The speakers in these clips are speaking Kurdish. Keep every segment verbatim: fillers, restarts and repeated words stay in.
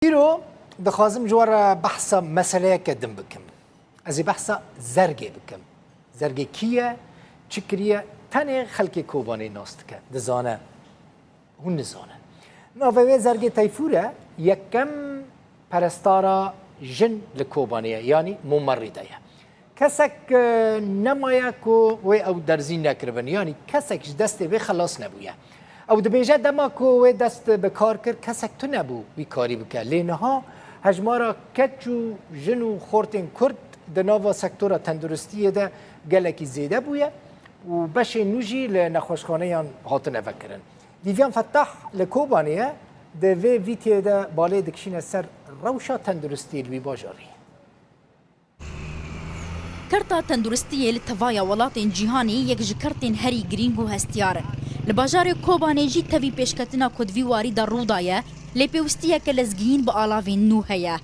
Îro dixwazim ji we re behsa meseleyeke din bikim. Ez ê behsa zergê bikim. Zergê kî ye, çi kiriye, tenê xelkê Kobanê nas dike, dizane. Hûn nizanin. Navê wê Zergê Teyfûr e, yekem perestara jin li Kobanê ye, yanî Mumerrî de ye. Kesek, e, nemaye ku wê ew derzîn nekiribin, yanî kesek ji destê wê xelas nebûye. Ew dibêje dema ku wê dest bi kar kir, kesek tune bû wî karî bike. Lê niha hejmara keç û jin û xortên Kurd di nava sektora tenduristiyê de gelekî zêde bûye û beşên nû jî li nexweşxaneyan hatine vekirin. Vîviyan Fettah li Kobanê ye, di vê vîdyoyê de balê dikişîne ser rewşa tenduristiyê li wî bajarî. Kerta tenduristiyê li tevaya welatên cîhanê yek ji kertên herî girîng û hestiyar in. Li bajarê Kobanê jî tevî pêşketina ku di vî warî de rû daye, lê pêwistiyeke lezgiyîn bi alavên nû heye.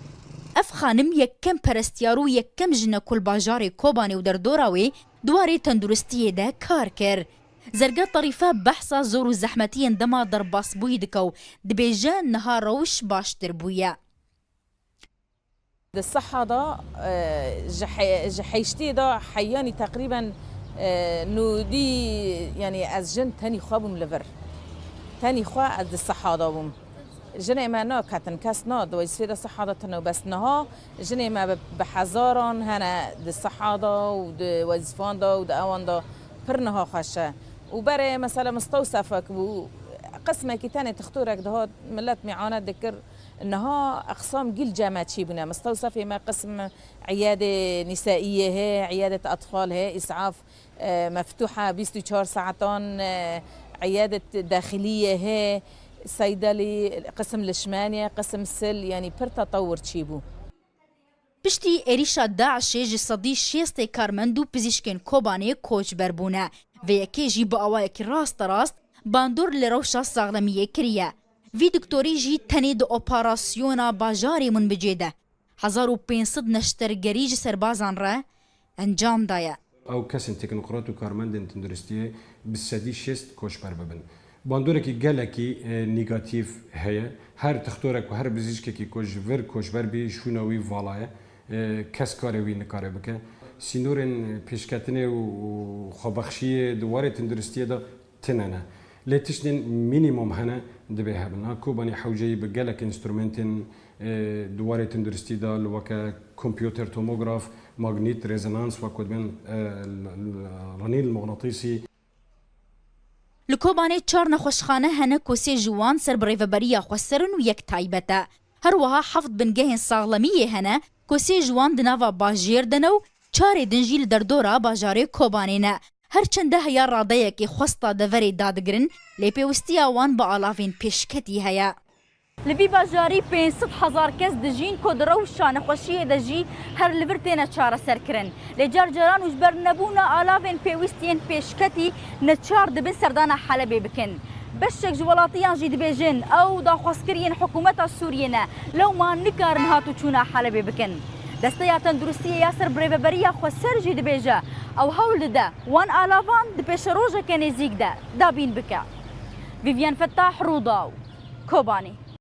Ev xanim yekem perestiyar û yekem jin e ku li bajarê Kobanê û derdora wê di warê tenduristiyê de kar kir. Zerge Terîfe behsa zor û zehmetiyên dema derbasbûyî dike û dibêje niha rewş baştir bûye. Di siha de, e, ji he-, ji heştê de heyanî teqrîben, e, nodî, yanî ez jin tenî xwe bûm li vir. Tenî xwe ez di siha de bûm. Jinê me naketin, kes na, di wezîfê de siha de tune. Bes niha jinê me bi, bi hezaran hene di siha de û di wezîfan de û di ewan de pir niha xweş e. Û berê mesela mistewsefek bû, qismekî tenê tixtorek dihat, millet mîanet dikir. Niha eqsam gil ceme çî bûne. Mistewsefê me qism îyadê nîsaiyê heye, îyadê etfal heye, îsaf, e, meftûh e, bîst û çar saetan, e, îyadê dexiliyê heye, seydelî, qism lişmenê, qism sil, yanî pir tetewir çî bû. Piştî êrîşa DAIŞê ji sedî şêstê karmend û pizîşkên Kobanê koçber bûne. Vê yekê jî bi awayekî rasterast bandor li rewşa saxlemiyê kiriye. Vî doktorî jî tenê di operasyona bajarê Munbicê de hezar û pênc sed neştergerî ji serbazan re encam daye. Ew kesên teknokrat û karmendên tenduristiyê bi sedî şêst koçber bibin. Bandorekî gelekî, e, negatîf heye. Her tixtorek û her bizîşkekî ku ji vir koçber bî, şûna wî vala ye. E, kes karê wî nikare bike. Sînorên pêşketinê û, û xwebexşiyê di warê tenduristiyê de tune ne. Lê tiştên mînîmum hene, divê hebin. Ha Kobanê hewceyî bi gelek înstrumentên, e, di warê tenduristî de li weke kompûter tomograf, magnît, rezonans, wek ku dibên, e, l-, l-, renîl mognatîsî. Li Kobanê çar nexweşxane hene ku sê ji wan ser bi rêveberiya xweser in û yek taybet e. Her wiha heft bingehên saxlemiyê hene ku sê ji wan di nava bajêr de ne û çarê din jî li derdora bajarê Kobanê ne. Her çende heya radeyekê xwesta deverê dadigirin, lê pêwistiya wan bi alavên pêşketî heye. Li vî bajarî pênc sed hezar kes dijîn ku di rewşa nexweşiyê de jî her li vir têne çareserkirin. Lê car caran û ji ber nebûna alavên pêwîst yên pêşketî neçar dibin serdana Helebê bikin. Beşek ji welatiyan jî dibêjin, ew daxwazkiriyên hikûmeta Sûriyê ne, lewma nikarin hatûçûna Helebê bikin. Desteya Tenduristiyê ya ser bi Rêveberiya Xweser jî dibêje, ew hewl dide wan alavan di pêşerojeke nêzîk de dabîn bike. Vîvyen Fettah, Rûdaw, Kobanê.